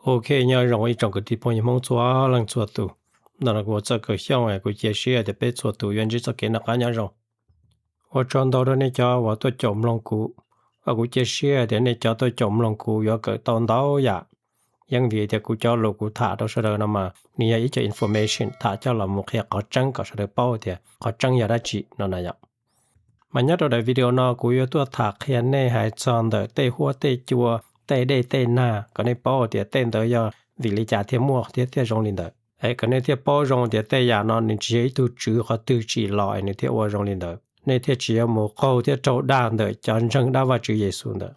Ok, nyob zoo ib tsoom kwv tij phooj ywg Hmoob txhua leej txhua tus. Ntawm no kuv ua Txawj Kaw Xyooj, kuv cia siab tias peb txhua tus yuav ntsib txoj kev noj qab nyob zoo. Ua tsaug ntau rau nej cov uas tuaj caum mloog kuv. Kuv cia siab tias nej cov tuaj caum mloog kuv yuav kawm tau ntau yam. Yeej vim tias kuv cov lus kuv tham rau sawv daws no mas nws yog ib co information tham coj los mus qhia qhov tseeb kom sawv daws paub tias qhov tseeb yog dab tsi no na yom. Mas nyob rau daim video no kuv yuav tuaj tham qhia nej hais txog ntawm tej huab tej cua, tej dej tej nag, kom nej paub tias tej ntawd yog vim li cas thiaj muaj thiab thiaj zoo li ntawd. Es kom nej thiaj paub zoo tias tej yam no nws tsis yog ib tug tswv qhov twg tsim los es nws thiaj ua zoo li ntawd, nej thiaj tsis yuav mus qaug thiab raug dag ntawm cov ntseeg dab Vajtswv Yexus ntawd.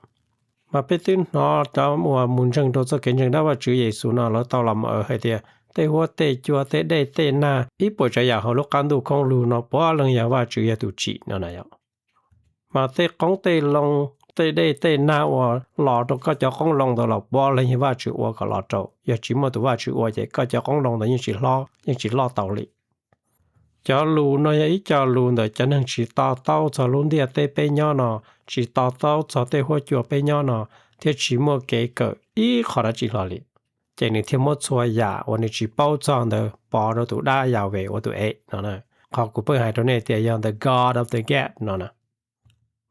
Mas peb twb hnov cov uas mus ntseeg rau txoj kev ntseeg dab Vajtswv Yexus no lawv tau los mus aws hais tias tej huab tej cua, tej dej tej nag, ib puas tsav yam hauv lub qab ntuj khoob lug no puav leej yog Vajtswv yog tus tsim no na yom. Mas tej qoob tej loo, tej dej tej nag uas los rau koj cov qoob loo ntawd los puav leej yog Vajtswv ua kom los rau. Yog tsis muaj tus Vajtswv ua ces koj cov qoob loo ntawd yeej tsis hlob, yeej tsis loj tau li. Cov lus no yog ib co lus ntawm cov neeg tsis to taub txog lub ntiaj teb peb nyob no, tsis to taub txog tej huab cua peb nyob no, thiab tsis muaj kev kawm ib qho dab tsi hlo li. Ces nws thiaj muab txhua yam uas nws tsis paub txog ntawd pov rau tus dab Yahweh ua tus ev no. Qhov kuv pheej hais rau nej tias yog the God of the Gad no na.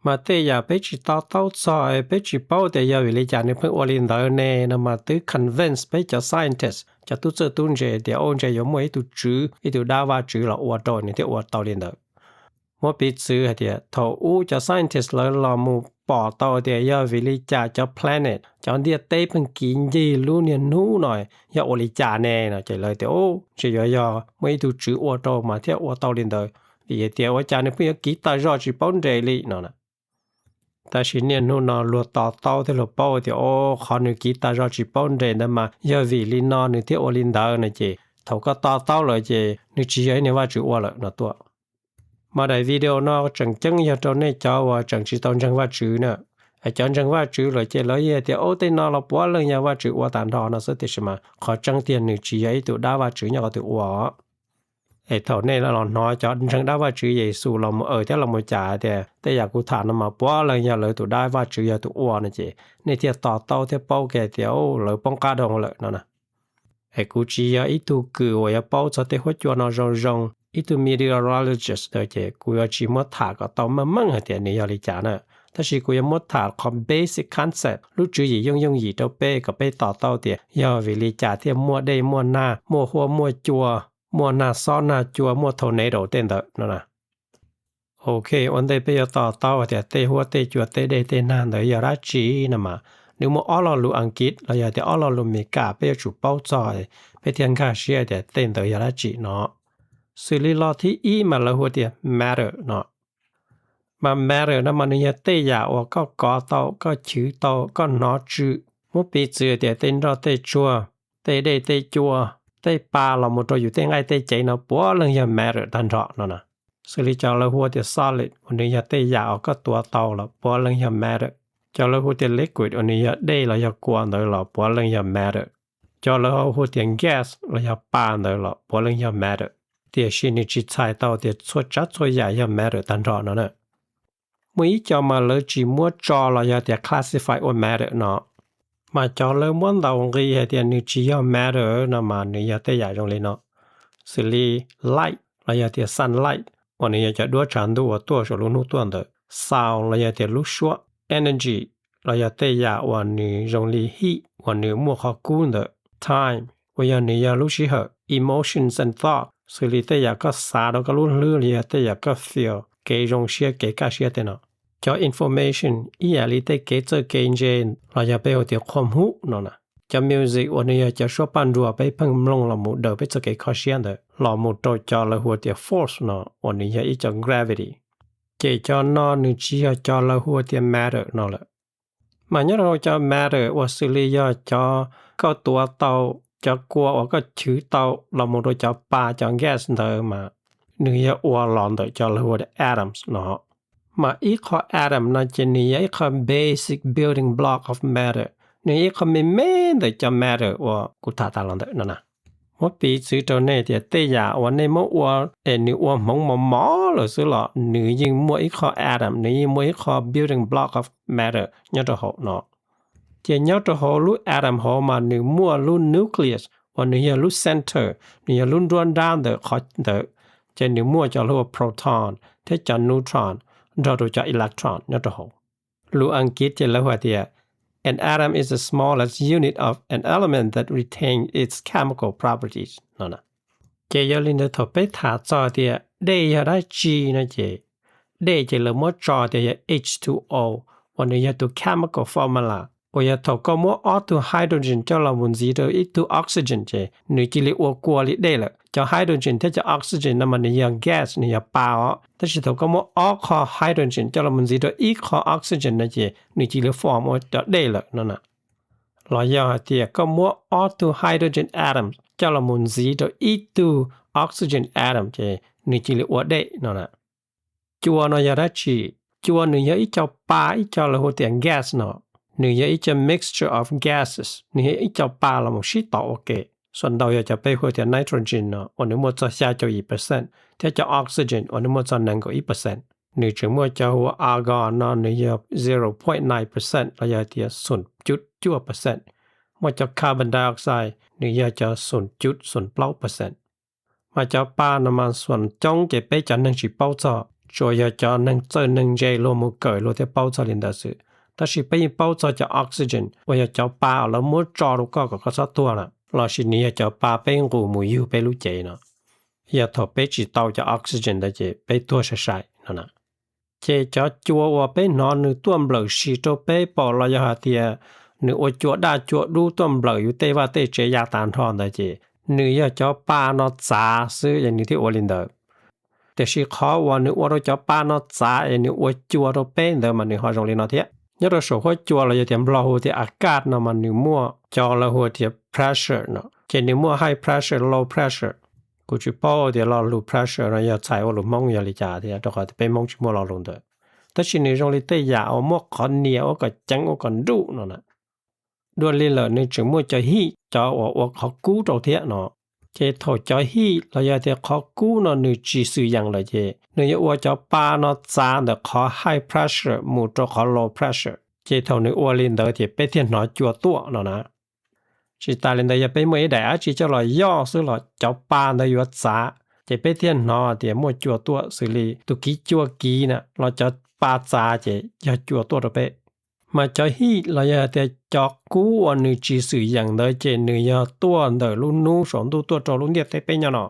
Mas tej yam peb tsis to taub txog, peb tsis paub tias yog vim li cas nws pheej ua li ntawd ne no mas twb convince peb cov scientist, cov tub txawj tub ntse tias ua ntshe yuav muaj ib tug tswv, ib tug dab Vajtswv los ua rau nws thiaj ua tau li ntawd. Muab piv txwv hais tias thaum ub cov scientist lawv los mus pom tau tias yog vim li cas cov planet, cov ntiaj teb pheej kiv ncig lub niag hnub no yog ua li cas ne no ces lawv tias ua ntshe yuav yog muaj ib tug tswv ua rau mas thiaj ua tau li ntawd, vim tias ua cas nws pheej yuav kiv tas zog tsis paub nres li no. Tab sis niaj hnub no luag to taub thiab luag paub tias o, qhov nws kiv tas zog tsis paub nres ntawd mas yog vim li no nws thiaj ua li ntawd no ces thaum koj to taub lawm ces nws tsis yog ib niag Vajtswv ua lawm no tuaj. Mas daim video no tseem ceeb yog rau nej cov uas tseem tsis tau ntseeg Vajtswv na. Cov ntseeg Vajtswv lawm ces lawv yeej tias o, tej no los puav leej yog Vajtswv ua tag nrho no xwb, tiam sis mas qhov tseeb tiag nws tsis yog ib tug dab Vajtswv nyob qhov twg ua. Es thaum nej los hnov cov ntseeg dab Vajtswv Yexus los mus aws thiab los mus cas tias tej yam kuv tham no mas puav leej yog lawv tus dab Vajtswv yog tus ua no ces nej thiaj to taub thiab paub kiag tias lawv poob qab dhau lawm no na. Es kuv tsis yog ib tug kws uas yuav paub txog tej huab cua no zoo zoo, ib tug meteorologist ces kuv yuav tsis muab tham kom tau meej meej hais tias nws yog li cas na. Tab sis kuv yuav muab tham qhov basic concept, lub tswv yim yooj yooj yim rau peb kom peb to taub tias yog vim li cas thiaj muaj dej muaj nag, muaj huab muaj cua, muaj nag xob nag cua, muaj tornado tej ntawd no na. Ok, ua ntej peb yuav to taub tias tej huab tej cua tej dej tej nag ntawd yog dab tsi no mas nws muaj ob lo lus Askiv los yog tias ob lo lus Meskas peb yuav tsum paub txog, peb thiaj nkag siab tias tej ntawd yog dab tsi no. Xws li lo thib ib mas lawv hu tias matter no. Mas matter no mas nws yog tej yam uas koj kov tau, koj chwv tau, koj hnov tsw. Muab piv txwv tias tej nroj tej tsuag, tej dej tej cua, tej pa los mus rau yus tej nqaij tej cev no puav leej yog matter tag nrho no na. Xws li cov lawv hu tias solid uas nws yog tej yam uas koj tuav tau los puav leej yog matter. Cov lawv hu tias liquid uas nws yog dej los yog kua ntawd los puav leej yog matter. Cov lawv hu tias gas los yog pa ntawd los puav leej yog matter. Tiam sis nws tsis txhais tau tias txhua tsav txhua yam yog matter tag nrho no na. Muaj ib co mas lawv tsis muab tso los yog tias classify ua matter no. Mas cov lawv muab ntaus nqi hais tias nws tsis yog matter no mas nws yog tej yam zoo li no. Xws li light los yog tias sunlight uas nws yog cov duab tshav ntuj uas tuaj saum lub hnub tuaj ntawd. Sound los yog tias lub suab. Energy los yog tej yam uas nws zoo li heat uas nws muaj qhov kub ntawd. Time uas yog nws yog lub sij hawm. Emotions and thought xws li tej yam koj xav rau koj lub hlwb los yog tej yam koj feel, kev zoo siab kev kaj siab tej no. Cov information ib yam li tej kev txawj kev ntse los yog peb hu tias qhuam hub no na. Cov music uas nws yog cov suab paj nruas peb pheej mloog los mus daws peb txoj kev kho siab ntawd los mus rau cov lawv hu tias force no uas nws yog ib co gravity. Ces cov no nws tsis yog cov lawv hu tias matter no lawm. Mas nyob rau cov matter uas xws li yog cov koj tuav tau, cov kua uas koj chwv tau los mus rau cov pa cov gas ntawd mas nws yog ua los ntawm cov lawv hu tias atoms no. Mas ib qho atom no ces nws yog ib qho basic building block of matter, nws yog ib qho me me ntawm cov matter uas kuv tham tas los ntawm no na. Muab piv txwv rau nej tias tej yam uas nej muab ua es nws ua hmoov mos mos lawm xwb los nws yeej muaj ib qho atom, nws yeej muaj ib qho building block of matter nyob rau hauv no. Ces nyob rau hauv lub atom hauv mas nws muaj lub nucleus uas nws yog lub center, nws yog lub nruab nrab ntawm qhov ntawd, ces nws muaj cov hu ua proton thiab cov neutron nrog rau cov electron nyob rau hauv. Lus Askiv ces lawv hu tias, an atom is the smallest unit of an element that retains its chemical properties no. Ces yog li ntawd thaum peb tham txog tias dej yog dab tsi no ces dej ces lawv muab tso tias yog H two O, uas nws yog tus chemical formula uas yog thaum koj muab ob tug hydrogen coj los mus ntxiv rau ib tug oxygen ces nws cia li ua kua li dej lawm. Cov hydrogen thiab cov oxygen no mas nws yog gas, nws yog pa os, tab sis thaum koj muab ob qho hydrogen coj los mus ntxiv rau ib qho oxygen no ces nws cia li form ua cov dej lawm no na. Los yog hais tias koj muab ob tug hydrogen atom coj los mus ntxiv rau ib tug oxygen atom ces nws cia li ua dej no na. Cua no yog dab tsi? Cua nws yog ib co pa, ib co lawv hu tias gas no. Nws yog ib co mixture of gases, nws yog ib co pa los mus sib tov ua ke. Xuas ntau yog cov peb hu tias nitrogen no uas nws muaj txog xya caum yim percent, thiab cov oxygen uas nws muaj txog nees nkaum ib percent. Nws tseem muaj cov hu ua argon no nws yog zero point nine percent los yog tias xoom cuj cuaj percent. Muaj cov carbon dioxide nws yog cov xoom cuj xoom plaub percent. Mas cov pa no mas xuas coob ces peb cov neeg tsis paub txog, tsuas yog cov neeg txawj neeg ntse luag mus kawm luag thiaj paub txog li ntawd xwb. Tab sis peb yeej paub txog cov oxygen uas yog cov pa uas lawv muab tso rau koj kom koj txhob tuag na, los sis nws yog cov pa peb nqus mus yug peb lub cev no. Yog thaum peb tsis tau cov oxygen ntawd ces peb tuag sai sai no na. Ces cov cua uas peb hnov nws tuaj nplawm sis rau peb pom los yog hais tias nws ua cua daj cua dub tuaj nplawm yus tej vaj tej tsev ya tas nrho ntawd ces nws yog cov pa no txav xwb es nws thiaj ua li ntawd. Tiam sis qhov uas nws ua rau cov pa no txav es nws ua cua rau peb ntawd mas nws ho zoo li no thiab. Nyob rau saum huab cua los yog tias Nplog hu tias a kaj no mas nws muaj cov lawv hu tias pressure no, ces nws muaj high pressure, low pressure. Kuv tsis paub tias lo lus pressure no yog txhais ua lus Hmoob yog li cas thiab, rau qhov peb Hmoob tsis muaj lo lus ntawd. Tab sis nws zoo li tej yam uas muaj qhov nias ua kom ceev ua kom nruj no na. Dua li lawm nws tseem muaj cov heat, cov uas ua qhov kub rau thiab no. Ces thaum cov heat los yog tias qhov kub no nws tsis xwm yeem lawm ces nws yuav ua cov pa no txav ntawm qhov high pressure mus rau qhov low pressure. Ces thaum nws ua li ntawd ces peb thiaj hnov cua tuaj no na. Tsis tas li ntawd yog peb muaj ib daim dab tsi coj los yoj xwb los cov pa ntawd yuav txav, ces peb thiaj hnov tias muaj cua tuaj, xws li tus kiv cua kiv na los cov pa txav ces yog cua tuaj rau peb. Mas cov heat los yog tias cov kub uas nws tsis xwm yeem ntawd ces nws yog tuaj ntawm lub hnub saum ntuj tuaj rau lub ntiaj teb peb nyob no.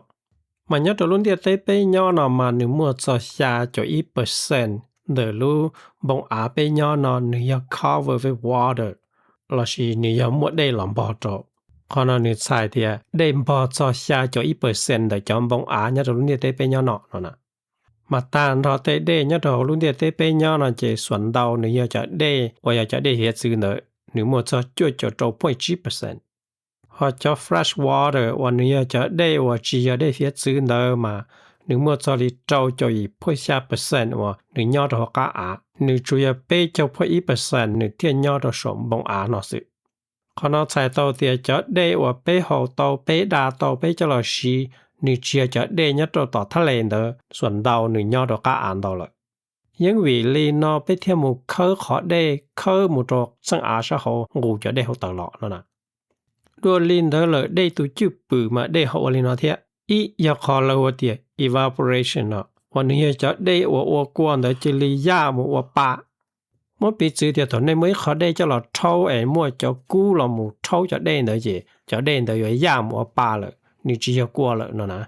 Mas nyob rau lub ntiaj teb peb nyob no mas nws muaj txog xya caum ib percent ntawm lub npoo av peb nyob no nws yog cover with water, los sis nws yog muaj dej los npog rau. Qhov no nws txhais tias dej npog txog xya caum ib percent ntawm cov npoo av nyob rau lub ntiaj teb peb nyob no no na. Mas tag nrho tej dej nyob rau hauv lub ntiaj teb peb nyob no ces xuas ntau nws yog cov dej uas yog cov dej hiav txwv ntawd, nws muaj txog cuaj caum rau point tsib percent. Ho cov fresh water uas nws yog cov dej uas tsis yog dej hiav txwv ntawd mas nws muaj txog li rau caum yim point xya percent uas nws nyob rau hauv qab av, nws tsuas yog peb caug point ib percent nws thiaj nyob rau saum npoo av no xwb. Qhov no txhais tau tias cov dej uas peb haus tau, peb da tau, peb coj los siv, nws tsis yog cov dej nyob rau tom thaj les ntawd, xuas ntau nws nyob rau qab av ntau lawm. Yeeb vim li no peb thiaj mus khawb qhov dej, khawb mus rau txheej av sab hauv nqus cov dej hauv tawm los no na. Dua li ntawd lawm dej tus cwj pwm mas dej ho ua li no thiab. Ib yog qhov lawv hu tias evaporation no, uas nws yog cov dej uas ua kua ntawd cia li yaj mus ua pa. Muab piv txwv tias thaum nej muaj ib qho dej coj los rhaub es muaj cov kub los mus rhaub cov dej ntawd ces cov dej ntawd yuav yaj mus ua pa lawm, nws tsis yog kua lawm no na.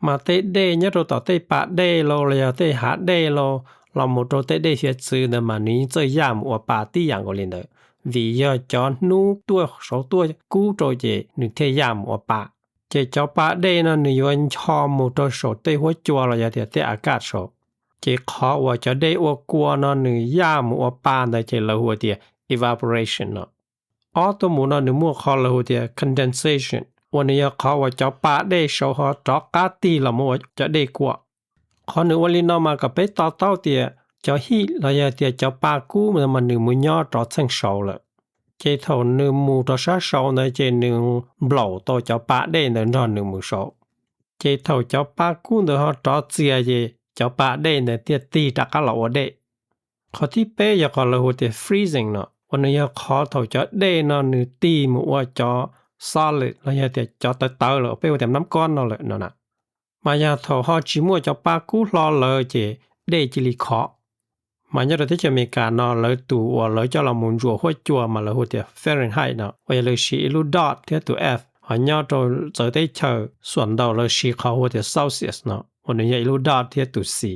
Mas tej dej nyob rau tom tej pas dej los los yog tej hav dej los, los mus rau tej dej hiav txwv ntawd mas nws yeej txawj yaj mus ua pa tib yam nkaus li ntawd, vim yog cov hnub tuaj saud tuaj kub rau ces nws thiaj yaj mus ua pa. Ces cov pa dej no nws yuav ncho mus rau saum tej huab cua los yog tias tej a kaj saud. Ces qhov uas cov dej ua kua no nws yaj mus ua pa ntawd ces lawv hu tias evaporation no. Ob tuaj mus no nws muaj qhov lawv hu tias condensation, uas nws yog qhov uas cov pa dej saud ho rov qab tig los mus ua cov dej kua. Qhov nws ua li no mas kom peb to taub tias cov hij los yog tias cov pa kub mas nws mus nyob rov txheej saud lawm. Ces thaum nws mus rau sab saud ntawd ces nws nplaum tau cov pa dej ntawd nrog nws mus saud. Ces thaum cov pa kub ntawd ho rov txias ces cov pa dej ntawd thiaj tig rov qab los ua dej. Qhov thib peb yog qhov lawv hu tias freezing no. uas nws yog qhov thaum cov dej no nws tig mus ua cov solid los yog tias cov tawv tawv lawm, peb hu tias nab kob no lawm no na. Mas yog thaum ho tsis muaj cov pa kub hlo lawm ces dej cia li khov. Mas nyob rau teb chaws Amelikas no lawv tus uas lawv coj los mus ntsuas huab cua mas lawv hu tias Fahrenheit no, uas yog lawv siv ib lub dot thiab tus F, ho nyob rau txawv teb chaws xuam ntau lawv siv qhov hu tias Celsius no, uas nws yog ib lub dot thiab tus xi.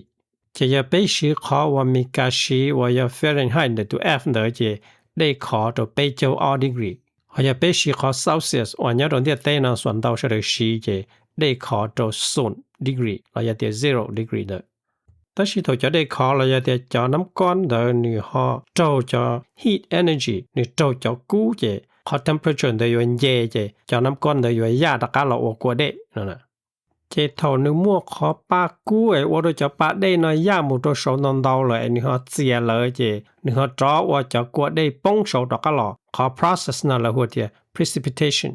Ces yog peb siv qhov uas Amelikas siv uas yog Fahrenheit ntawm tus F ntawd ces dej khov rau peb caug ob degree. Ho yog peb siv qhov Celsius uas nyob rau ntiaj teb no xuam ntau sawv daws siv ces dej khov rau xoom degree los yog tias zero degree ntawd. Tab sis thaum cov dej khov los yog tias cov nab kob ntawd nws ho raug cov heat energy, nws raug cov kub ces qhov temperature ntawd yuav nce ces cov nab kob ntawd yuav yaj rov qab los ua kua dej no. Ces thaum nws muaj qhov pa kub es ua rau cov pa dej no yaj mus rau saud ntau ntau lawm es nws ho txias lawm ces nws ho rov ua cov kua dej poob saud rov qab los. Qhov process no lawv hu tias precipitation.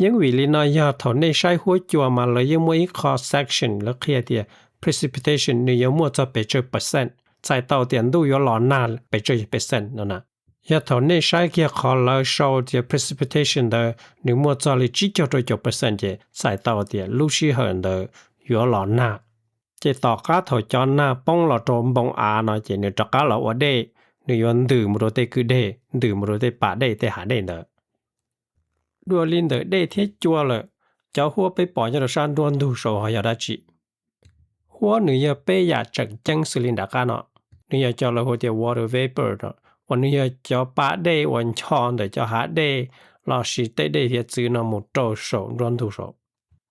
Yeeb vim li no yog thaum nej saib huab cua mas lawv yeej muaj ib qho section lawv qhia tias precipitation nws yuav muaj txog pes tsawg percent, txhais tau tias ntuj yuav los nag pes tsawg percent no na. Yog thaum nej saib kiag qhov lawv sau tias precipitation ntawd nws muaj txog li tsib caug rau caum percent ces txhais tau tias lub sij hawm ntawd yuav los nag. Ces tom qab thaum cov nag poob los rau npoo av no ces nws rov qab los ua dej, nws yuav ntws mus rau tej kwj deg, ntws mus rau tej pas dej tej hav dej ntawd. Dua li ntawm dej thiab cua lawm, cov huab peb pom nyob rau sab nruab ntug saud ho yog dab tsi? Huab nws yog peb yam tseem ceeb xws li nram qab no, nws yog cov lawv hu tias water vapor no, uas nws yog cov pa dej uas ncho ntawm cov hav dej lossis tej dej hiav txwv no mus rau saum nruab ntug saud.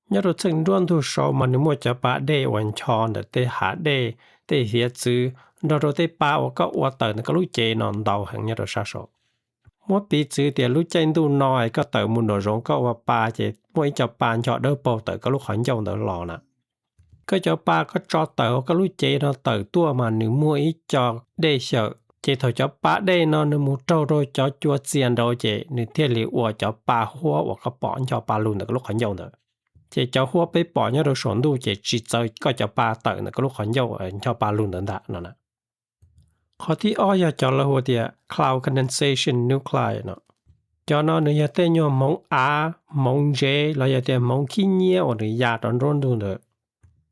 Nyob rau txheej nruab ntug saud mas nws muaj cov pa dej uas ncho ntawm tej hav dej, tej hiav txwv nrog rau tej pa uas koj ua tawm ntawm koj lub cev no ntau heev nyob rau sab saud. Muab piv txwv tias lub caij ntuj no es koj tawm mus nraum zoov koj ua pa ces muaj ib co pa ncho dawb paug tawm koj lub qhov ncauj ntawd los na. Koj cov pa koj tso tawm hauv koj lub cev no tawm tuaj mas nws muaj ib co dej xyaw, ces thaum cov pa dej no nws mus raug rau cov cua txias nraud ces nws thiaj li ua cov pa huab uas koj pom ncho pa lug ntawm koj lub qhov ncauj ntawd. Ces cov huab peb pom nyob rau saum ntuj ces tsis txawv koj cov pa tawm ntawm koj lub qhov ncauj ncho pa lug ntawd ntag no na. Qhov thib ob yog cov lawv hu tias cloud condensation nuclei no. Cov no nws yog tej nyuag hmoov av, hmoov ntsev los yog tias hmoov khib nyiab uas nws ya rau nruab ntug ntawd.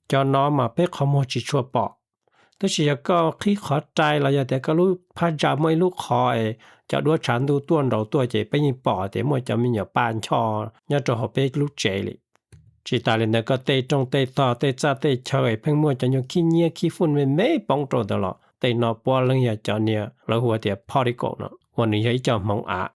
Cov no mas peb qhov muag tsis tshua pom. Tab sis yog koj qhib qhov rai los yog tias koj lub phab ntsa muaj ib lub qhov es cov duab tshav ntuj tuaj nraud tuaj ces peb yeej pom tias muaj cov me nyuam pa ncho nyob rau hauv peb lub tsev li. Tsis tas li ntawd koj tej rooj tej tog tej txaj tej chaw es pheej muaj cov nyuag khib nyiab khib fooj me me poob rau ntawd los tej no puav leej yog cov niag lawv hu tias particle no uas nws yog ib co hmoov av.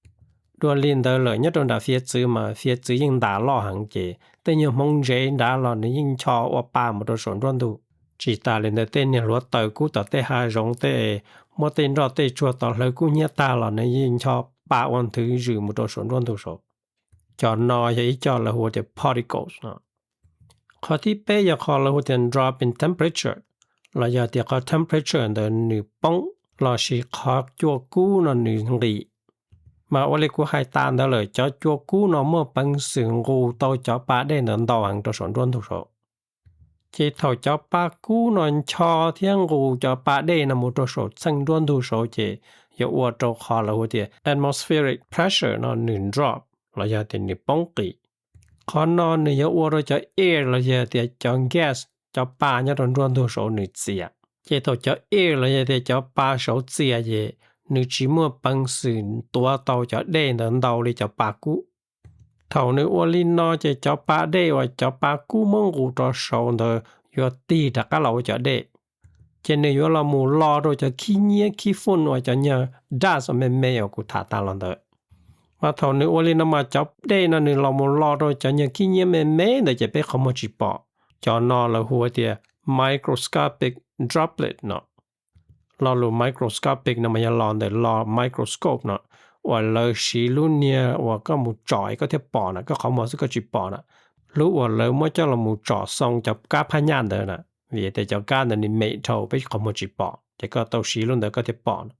Dua li ntawd lawm nyob rau nram hiav txwv mas hiav txwv yeej ntas loj heev ces tej nyuag hmoov ntsev nrad los nws yeej ncho ua pa mus rau saum nruab ntug. Tsis tas li ntawd tej niag hluav taws kub tom tej hav zoov tej, muab tej nroj tej tsuag tod hlawv kub hnyiab tag los nws yeej ncho pa ua nthwv zwm mus rau saum nruab ntug saud. Cov no yog ib co lawv hu tias particles no. Qhov thib peb yog qhov lawv hu tias drop in temperature, los yog tias qhov temperature ntawd nws poob lossis qhov cua kub no nws nqis. Mas ua li kuv hais tas ntawd lawm cov cua kub no muaj peev xwm nqus tau cov pa dej ntawd ntau heev rau saum nruab ntug saud. Ces thaum cov pa kub no ncho thiab nqus cov pa dej no mus rau saum txheej nruab ntug saud ces yuav ua rau qhov lawv hu tias atmospheric pressure no nws drop los yog tias nws poob qis. Qhov no nws yuav ua rau cov air los yog tias cov gas, cov pa nyob rau nruab ntug saud nws txias. Ces thaum cov air los yog tias cov pa saud txias ces nws tsis muaj peev xwm tuav tau cov dej ntawd ntau li cov pa kub. Thaum nws ua li no ces cov pa dej uas cov pa kub muab nqus rau saud ntawd yuav tig rov qab los ua cov dej. Ces nws yuav los mus lo rau cov khib nyiab khib fooj uas cov nyuag dust me me uas kuv tham tas los ntawd. Mas thaum nws ua li no mas cov dej no nws los mus lo rau cov nyuag khib nyiab me me ntawd ces peb qhov muag tsis pom. Cov no lawv hu tias microscopic droplet no. Lo lus microscopic no mas yog los ntawm lo microscope no, uas lawv siv lub niag uas koj mus tsom es koj thiaj pom na, koj qhov muag xwb koj tsis pom na. Lub uas lawv muab coj los mus tsom xoo cov kab phab nyaj ntawd na, vim tias cov kab ntawd nws me dhau peb qhov muag tsis pom, ces koj tau siv lub ntawd koj thiaj pom na.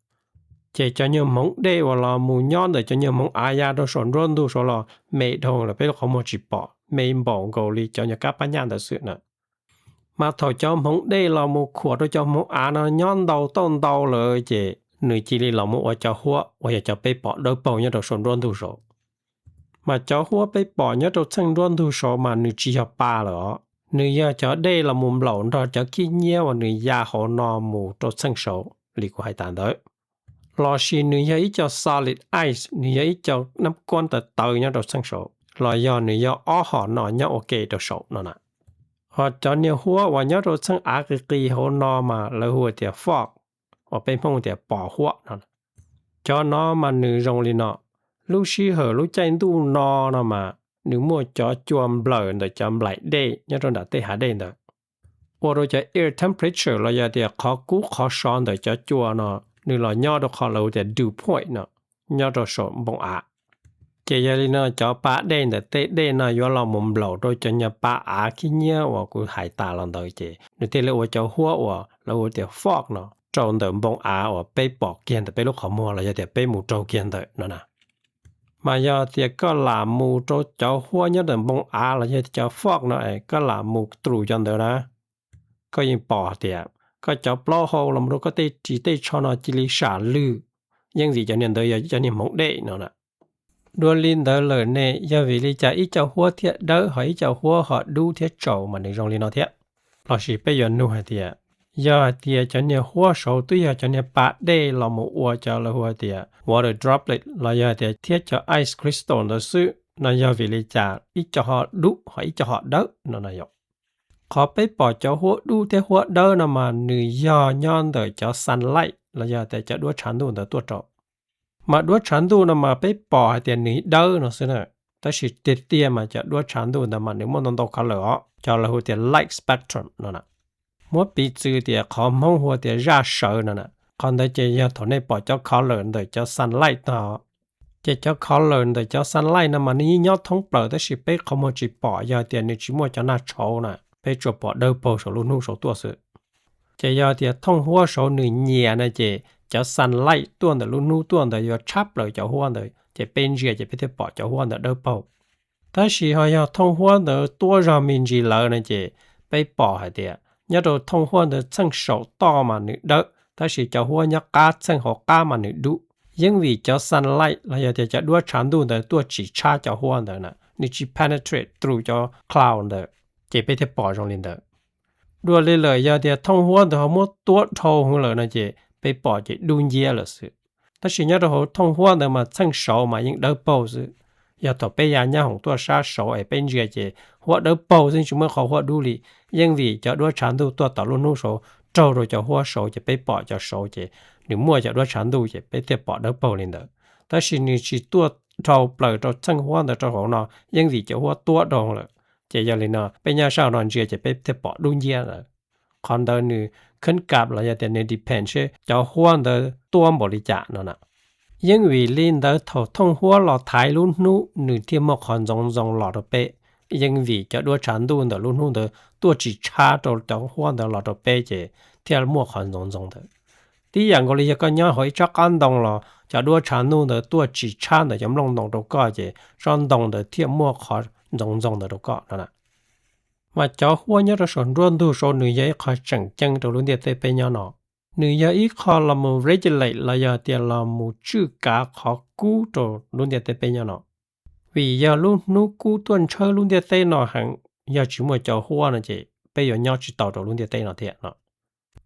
Ces cov nyuag hmoov dej uas los mus nyob ntawm cov nyuag hmoov av ya rau saum nruab ntug saud los me dhau lawm peb lub qhov muag tsis pom, me npaum nkaus li cov nyuag kab phab nyaj ntawd xwb na. Mas thaum cov hmoov dej los mus khuam rau cov hmoov av no nyob ntau tau ntau lawm ces nws cia li los mus ua cov huab uas yog cov peb pom dawb paug nyob rau saum nruab ntug saud. Mas cov huab peb pom nyob rau txheej nruab ntug saud mas nws tsis yog pa lawm os, nws yog cov dej los mus nplaum nrog cov khib nyiab uas nws ya hauv no mus rau txheej saud li kuv hais tas ntawd. Lossis nws yog ib co solid ice, nws yog ib co nab kuab tawv tawv nyob rau txheej saud, los yog nws yog ob hom no nyob ua ke rau saum no na. Ho cov niag huab uas nyob rau txheej av qis qis hauv no mas lawv hu tias fog, uas peb Hmoob tias pos huab no. Cov no mas nws zoo li no, lub sij hawm lub caij ntuj no no mas nws muaj cov cua nplawm ntawm cov nplaim dej nyob rau nram tej hav dej ntawd, ua rau cov air temperature los yog tias qhov kub qhov sov ntawm cov cua no nws los nyob rau qhov lawv hu tias dew point no, nyob rau saum npoo av. Ces yog li no cov pa dej ntawm tej dej no yuav los mus nplaum rau cov nyuag pa av khib nyiab uas kuv hais tas los ntawd ces nws thiaj li ua cov huab uas lawv hu tias fog no rau ntawm npoo av uas peb pom kiag ntawm peb lub qhov muag los yog tias peb mus raug kiag ntawm no na. Mas yog tias koj lam mus rau cov huab nyob ntawm npoo av los yog tias cov fog no es koj lam mus through cov ntawd na, koj yeej pom tias koj cov plaub hau los rau koj tej ris tej tsho no cia li sam lwg, yeej vim cov niag ntawd yog cov niag hmoov dej no na. Dua li ntawd lawm ne, yog vim li cas ib co huab thiaj dawb ho ib co huab ho dub thiab tsaus mas nws zoo li no thiab? Lossis peb yuav nug hais tias, yog hais tias cov niag huab saud twb yog cov niag pa dej los mus ua cov lawv hu tias water droplet los yog tias thiab cov ice crystal ntawd xwb no, yog vim li cas ib co ho dub ho ib co ho dawb no na yom? Qhov peb pom cov huab dub thiab huab dawb no mas nws yog nyob ntawm cov sunlight los yog tias cov duab tshav ntuj ntawd tuaj rau. Mas duab tshav ntuj no mas peb pom hais tias nws dawb no xwb na, tab sis tiag tiag mas cov duab tshav ntuj ntawd mas nws muaj ntau ntau color os, cov lawv hu tias light spectrum no na. Muab piv txwv tias qhov Hmoob hu tias zaj sawv no na, qhov ntawd ces yog thaum nej pom cov color ntawm cov sunlight tog. Ces cov color ntawm cov sunlight no mas nws yeej nyob thoob plaws tab sis peb qhov muag tsis pom yog tias nws tsis muaj cov nag tshauv na, peb tsuas pom dawb paug saum lub hnub saud tuaj xwb. Ces yog tias thooj huab saud nws nyias na ces cov sunlight tuaj ntawm lub hnub tuaj ntawd yuav tshab plaws cov huab ntawd ces peb ntsia ces peb thiaj pom cov huab ntawd dawb paug. Tab sis ho yog thooj huab ntawd tuab zog me ntsis lawm no ces peb pom hais tias nyob rau thooj huab ntawd txheej saum toj mas nws dawb tab sis cov huab nyob qab txheej hauv qab mas nws dub. Yeej vim cov sunlight los yog tias cov duab tshav ntuj ntawd tuaj tsis tshab cov huab ntawd na, nws tsis penetrate through cov cloud ntawd, ces peb thiaj pom zoo li ntawd. Dua li lawm yog tias thooj huab ntawd ho muab tuab dhau heev lawm no ces peb pom ces dub nciab lawm xwb. Tab sis nyob rau hauv thooj huab ntawd mas txheej saud mas yeej dawb paug xwb. Yog thaum peb ya nyab hoom tuaj sab saud es peb ntsia ces huab dawb paug xwb tsis muaj qhov huab dub li, yeej vim cov duab tshav ntuj tuaj tom lub hnub saud raug rau cov huab saud ces peb pom cov saud ces nws muaj cov duab tshav ntuj ces peb thiaj pom dawb paug li ntawd. Tab sis nws tsis tuaj dhau plaws rau txheej huab ntawd rau hauv no, yeej vim cov huab tuab dhau lawm. Ces yog li no peb nyob sab hauv no ntsia ces peb thiaj pom dub nciab lawm. Qhov ntawd nws kheeb kam los yog tias nws depend seb cov huab ntawd tuab npaum li cas no na. Yeej vim li ntawd thaum thooj huab los thaiv lub hnub nws thiaj muaj qhov ntxoov ntxoo los rau peb. Yeej vim cov duab tshav ntuj ntawm lub hnub ntawd tuaj tsis tshab rau cov huab ntawd los rau peb ces thiaj muaj qhov ntxoov ntxoo ntawd. Tib yam nkaus li yog koj nyob hauv ib tsob qab ntoo los cov duab tshav ntuj ntawd tuaj tsis tshab ntawm cov nplooj ntoo rau koj ces tsob ntoo ntawd thiaj muaj qhov ntxoov ntxoo ntawd rau koj no na. Mas cov huab nyob rau saum nruab ntug saud nws yog ib qho tseem ceeb rau lub ntiaj teb peb nyob no. Nws yog ib qho los mus regulate los yog tias los mus tswj kav qhov kub rau lub ntiaj teb peb nyob no. Vim yog lub hnub kub tuaj ntshawb lub ntiaj teb no heev, yog tsis muaj cov huab no ces peb yuav nyob tsis tau rau lub ntiaj teb no thiab no.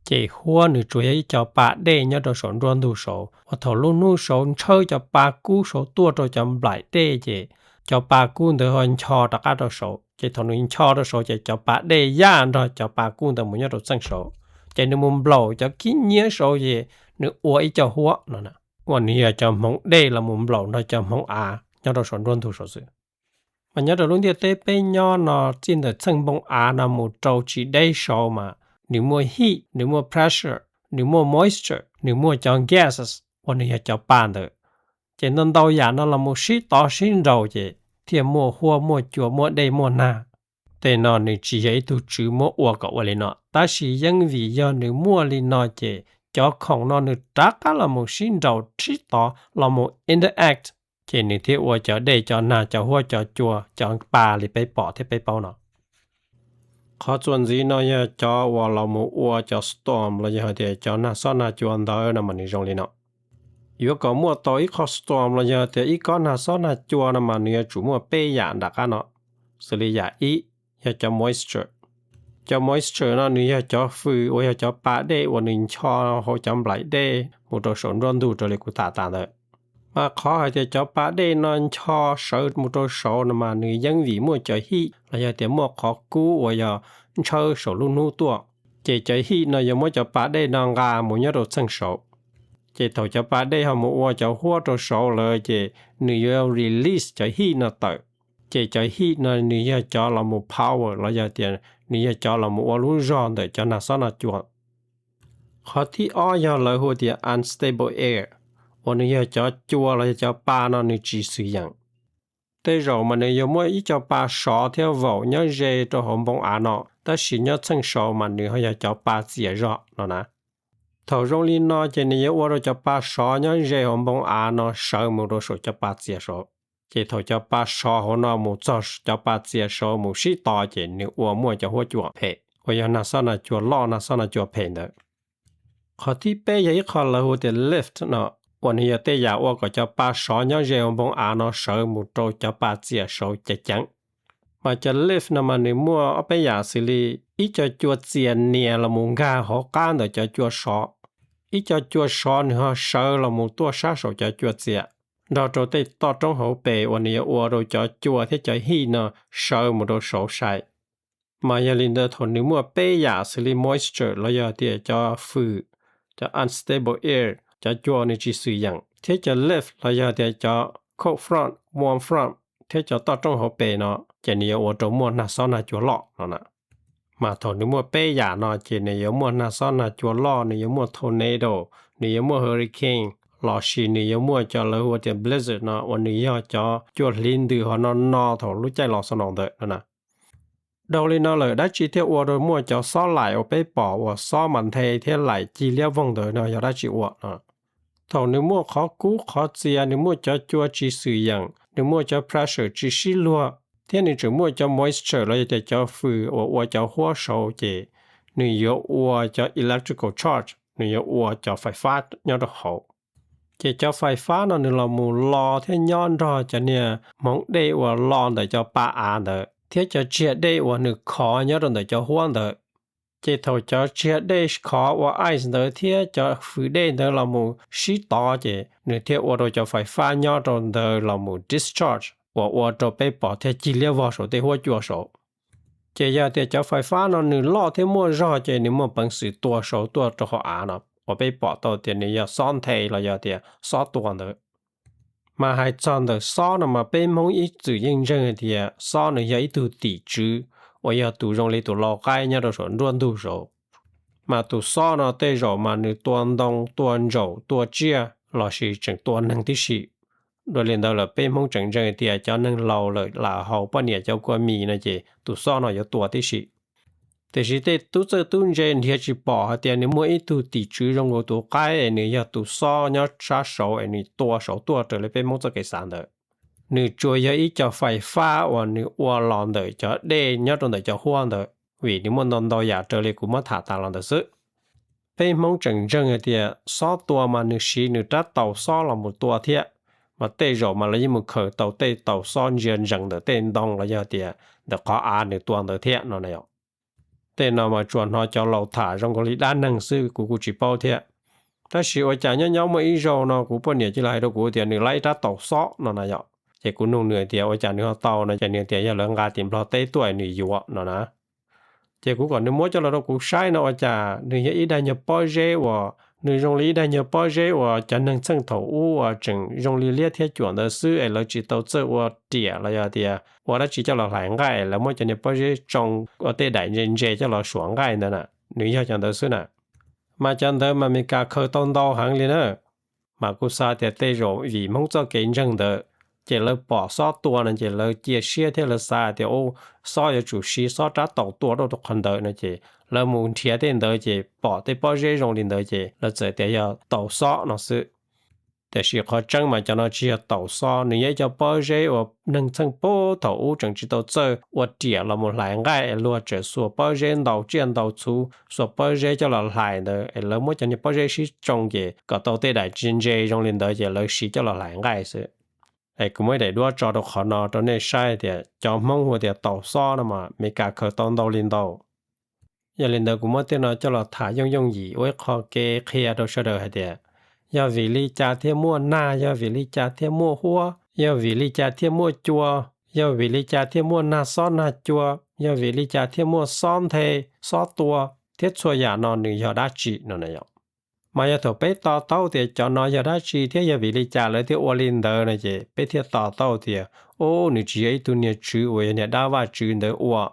Ces huab nws tsuas yog ib co pa dej nyob rau saum nruab ntug saud uas thaum lub hnub saud ntshawb cov pa kub saud tuaj rau cov nplaim dej ces cov pa kub ntawd ho ncho rov qab rau saud. Ces thaum nws ncho rau saud ces cov pa dej yaj nrog cov pa kub ntawd mus nyob rau txheej saud, ces nws mus nplaum cov khib nyiab saud ces nws ua ib co huab no na, uas nws yog cov hmoov dej los mus nplaum nrog cov hmoov av nyob rau saum nruab ntug saud xwb. Mas nyob rau lub ntiaj teb peb nyob no, txij ntawm txheej npoo av no mus rau tsis deb saud mas nws muaj heat, nws muaj pressure, nws muaj moisture, nws muaj cov gases uas nws yog cov pa ntawd. Ces ntau ntau yam no los mus sib tov sib nraus ces thiaj muaj huab muaj cua muaj dej muaj nag. Tej no nws tsis yog ib tug tswv muab ua kom ua li no, tab sis yeej vim yog nws muaj li no ces cov khoom no nws rov qab los mus sib nraus sib tov los mus interact, ces nws thiaj ua cov dej cov nag cov huab cov cua cov pa li peb pom thiab peb paub no. Qhov txuas ntxiv no yog cov uas los mus ua cov storm los yog hais tias cov nag xob nag cua ntawd no mas nws zoo li no. Yuav kom muaj tau ib qho storm los yog tias ib kob nag xob nag cua no mas nws yuav tsum muaj peb yam nram qab no, xws li yam ib yog cov moisture. Cov moisture no nws yog cov fws uas yog cov pa dej uas nws ncho hauv cov nplaim dej mus rau saum nruab ntug raws li kuv tham tas ntawd. Mas qhov hais tias cov pa dej no ncho sawv mus rau saud no mas nws yeej vim muaj cov hij los yog tias muaj qhov kub uas yog ntshaw saum lub hnub tuaj, ces cov hij no yuav muab cov pa dej no nqa mus nyob rau txheej saud. Ces thaum cov pa dej ho mus ua cov huab rau saud lawm ces nws yuav release cov hij no tawm. Ces cov hij no nws yog cov los mus power los yog tias nws yog cov los mus ua lub zog ntawm cov nag xob nag cua. Qhov thib ob yog lawv hu tias unstable air, uas nws yog cov cua los yog cov pa no nws tsis xwm yeem. Tej zaum mas nws yuav muab ib co pa sov thiab vaum nyob ze rau hauv npoo av no, tab sis nyob txheej saud mas nws ho yog cov pa txias zog no na. Thaum zoo li no ces nws yuav ua rau cov pa sov nyob ze hauv npoo av no sawv mus rau saum cov pa txias saud. Ces thaum cov pa sov hauv no mus txog cov pa txias saud mus sib tos ces nws ua muaj cov huab cua phem uas yog nag xob nag cua loj nag xob nag cua phem ntawd. Qhov thib peb yog ib qho lawv hu tias lift no, uas nws yog tej yam ua kom cov pa sov nyob ze hauv npoo av no sawv mus rau cov pa txias saud ceev ceev. Mas cov lift no mas nws muaj ob peb yam xws li ib co cua txias nias los mus nkag hauv qab ntawm cov cua sov, ib co cua sov nws ho sawv los mus tuaj sab saum cov cua txias, nrog rau tej toj roob hauv pes uas nws yuav ua rau cov cua thiab cov hij no sawv mus rau saud sai. Mas yog li ntawd thaum nws muaj peb yam xws li moisture los yog tias cov fws, cov unstable air, cov cua nws tsis xwm yeem, thiab cov lift los yog tias cov cold front, warm front, thiab cov toj roob hauv pes no, ces nws yuav ua rau muaj nag xob nag cua loj no na. Mas thaum nws muaj peb yam no ces nws yuav muaj nag xob nag cua loj, nws yuav muaj tornado, nws yuav muaj hurricane, lossis nws yuav muaj cov lawv hu tias blizzard no uas nws yog cov cua hliv ntws ho no no thaum lub caij los xov no ntawd no na. Dhau li no lawm dab tsi thiaj ua rau muaj cov xob laim uas peb pom uas xob mas nthe thiab laim cig liab voog ntawd no yog dab tsi ua no? Thaum nws muaj qhov kub qhov txias, nws muaj cov cua tsis xwm yeem, nws muaj cov pressure tsis sib luag, thiab nws tseem muaj cov moisture los yog tias cov fws uas ua cov huab saud ces nws yuav ua cov electrical charge, nws yuav ua cov fais fab nyob rau hauv. Ces cov fais fab no nws los mus lo thiab nyob nrog cov niag hmoov dej uas lo ntawm cov pa av ntawd thiab cov tsiag dej uas nws khov nyob rau ntawm cov huab ntawd. Ces thaum cov tsiag dej khov ua ice ntawd thiab cov fws dej ntawd los mus sib tov ces nws thiaj ua rau cov fais fab nyob rau ntawd los mus discharge uas ua rau peb pom thiaj cig liab vog saum tej huab cua saud. Ces yog tias cov fais fab no nws loj thiab muaj zog ces nws muaj peev xwm tua saud tuaj rau hauv av no uas peb pom tau tias nws yog xob nthe los yog tias xob tua ntawd. Mas hais txog ntawm xob no mas peb Hmoob ib txwm yeej ntseeg hais tias xob nws yog ib tug tim tswv uas yog tus zoo li tus lau qaib nyob rau saum nruab ntug saud. Mas tus xob no tej zaum mas nws tua ntoo, tua ntsaum, tua tsiaj lossis tseem tua neeg tib si. Dua li ntawd lawm peb Hmoob tseem ntseeg hais tias cov neeg laus lawm lam haus poj niam cov kua mis no ces tus xob no yuav tua tib si. Tiam sis tej tub txawj tub ntse nrhiav tsis pom hais tias nws muaj ib tug tim tswv zoo nkaus tus qaib es nws yog tus xob nyob sab saud es nws tua saud tuaj raws li peb Hmoob txoj kev xav ntawd. Nws tsuas yog ib co fais fab uas nws ua los ntawm cov dej nyob rau ntawm cov huab ntawd, vim nws muaj ntau ntau yam raws li kuv muab tham tas los ntawd xwb. Peb Hmoob tseem ntseeg hais tias xob tua mas nws siv nws rab taus xob los mus tua thiab, mas tej zaum mas lawv yeej mus khaws tau tej taus xob ntsia ntsees ntawm tej ntoo los yog tias ntawm qhov av nws tua ntawd thiab no na yom. Tej no mas tsuas hnov cov laus tham zoo nkaus li dab neeg xwb, kuv kuj tsis paub thiab. Tab sis ua cas nyob nyob muaj ib zaug no kuv poj niam cia li hais rau kuv tias nws laib ib rab taus xob no na yom. Ces kuv nug nws tias ua cas nws ho tau no, ces nws tias yog lawv nqa tim Nplog teb tuaj es nws yuav no na. Ces kuv kom nws muab coj los rau kuv saib no ua cas nws yog ib daig nyuag pob zeb uas nws zoo li ib daig nyuag pob zeb uas cov neeg txheej thaum ub uas tseem zoo li liab thiab cuam ntawd xwb es lawv tsis tau txawj ua riam los yog tias ua dab tsi coj los hlais nqaij, lawv muab cov niag pob zeb tsoo ua tej daim ntse ntse coj los suam nqaij ntawd na, nws yog cov ntawd xwb na. Mas cov ntawd mas Amelikas khaws tau ntau heev li na. Mas kuv xav tias tej zaum vim Hmoob txoj kev ntseeg ntawd, ces lawv pom xob tua no ces lawv cia siab thiab lawv xav tias u, xob yuav tsum siv xob rab taus tua rau qhov ntawd no ces lawv mus nrhiav tej ntawd ces pom tej pob zeb zoo li ntawd ces lawv txawm tias yog taus xob no xwb. Tiam sis qhov tseeb mas cov no tsis yog taum xob, nws yog ib co pob zeb uas neeg txheej puag thaum ub tseem tsis tau txawj ua riam los mus hlais nqaij es luag tseem xuas pob zeb ntaus tsiaj ntaus txhu, xuas pob zeb coj los hlais ntawd es lawv muab cov niag pob zeb sib tsoo ces kom tau tej daim ntse ntse zoo li ntawd ces lawv siv coj los hlais nqaij xwb. Es kuv muab ib daim duab tso rau qhov no rau nej saib tias cov Hmoob hu tias taum xob no mas Meskas khaws tau ntau li ntau. Yog li ntawd kuv muab tej no coj los tham yooj yooj yim ua ib qho kev qhia rau sawv daws hais tias, yog vim li cas thiaj muaj nag, yog vim li cas thiaj muaj huab, yog vim li cas thiaj muaj cua, yog vim li cas thiaj muaj nag xob nag cua, yog vim li cas thiaj muaj xob nthe, xob tua, thiab txhua yam no nws yog dab tsi no na yom. Mas yog thaum peb to taub tias cov no yog dab tsi thiab yog vim li cas lawv thiaj ua li ntawd no ces peb thiaj to taub tias, ub, nws tsis yog ib tug niag tswv uas yog niag dab Vajtswv ntawd ua,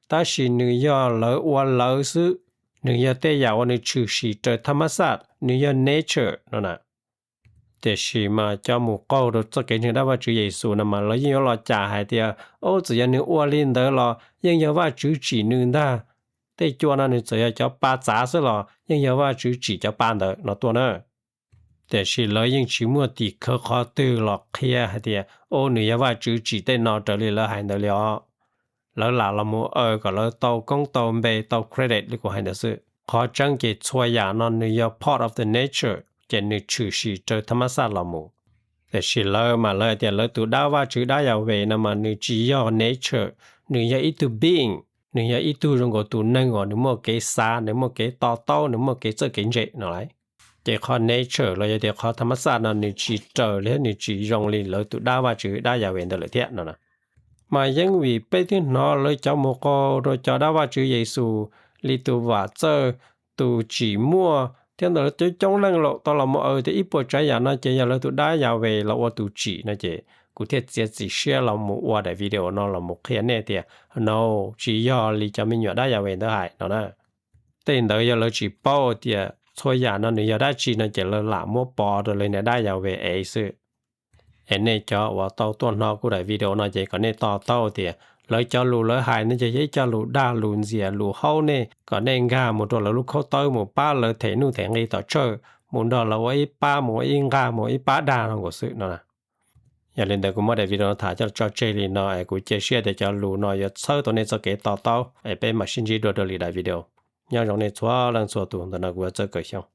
tab sis nws yog lawv ua lawv xwb, nws yog tej yam uas nws tshwm sim raws tham mas xaj, nws yog nature no na. Tiam sis mas cov mus qaug rau txoj kev ntseeg dab Vajtswv Yexus no mas lawv yeej yuav los cam hais tias, ub, txawm yog nws ua li ntawd los yeej yog Vajtswv tsim nws ntag. Tej cua no nws txawm yog cov pa txav xwb los yeej yog Vajtswv tsim cov pa ntawd no tuaj na. Tiam sis lawv yeej tsis muaj tim khawv qhov twg los qhia hais tias, ub, nws yog Vajtswv tsim tej no raws li lawv hais ntawd li os. Lawv lam los mus aw kom lawv tau koob tau npe tau credit li kuv hais ntawd xwb. Qhov tseeb ces txhua yam no nws yog part of the nature ces nws tshwm sim raws tham mas xaj los mus. Tiam sis lawv mas lawv hais tias lawv tus dab Vajtswv dab Yahweh no mas nws tsis yog nature, nws yog ib tug being, nws yog ib tug zoo nkaus tus neeg uas nws muaj kev xav, nws muaj kev to taub, nws muaj kev txawj kev ntse no lauj. Ces qhov nature los yog tias qhov tham mas xaj no nws tsis raws li thiab nws tsis zoo li lawv tus dab Vajtswv dab Yahweh ntawd lawm thiab no na. Mas yeej vim peb twb hnov lawv cov mus qaug rau cov dab Vajtswv Yexus li tus vam txawj, tus tsim muaj thiab ntawm lawv coob coob leej lawm tau los mus aw tias ib puas tsav yam no ces yog lawv tus dab Yahweh los ua tus tsim no ces kuv thiaj txiav txim siab los mus ua daim video no los mus qhia nej tias, no, tsis yog li cov me nyuam dab Yahweh ntawd hais no na. Tej ntawd yog lawv tsis paub tias txhua yam no nws yog dab tsi no ces lawv lam muab pov rau lawv niag dab Yahweh ev xwb. Es nej cov uas tau tuaj hnov kuv daim video no ces kom nej to taub tias lawv cov lus lawv hais no ces yog ib co lus dag lus ntxias lus haub nej kom nej nkag mus rau lawv lub khaub tawb mus pab lawv them nuj them nqi tom tsawj, mus nrog lawv ua ib pab mus ua ib nqag mus ua ib pab dag no nkaus xwb no na. Yog li ntawd kuv muab daim video no tham coj tso tseg li no es kuv cia siab tias cov lus no yuav txhawb tau nej txoj kev to taub es peb mam sib ntsib dua rau lwm daim video. Nyob zoo nej txhua leej txhua tus, ntawm no kuv yog Txawj Kawm Xyooj.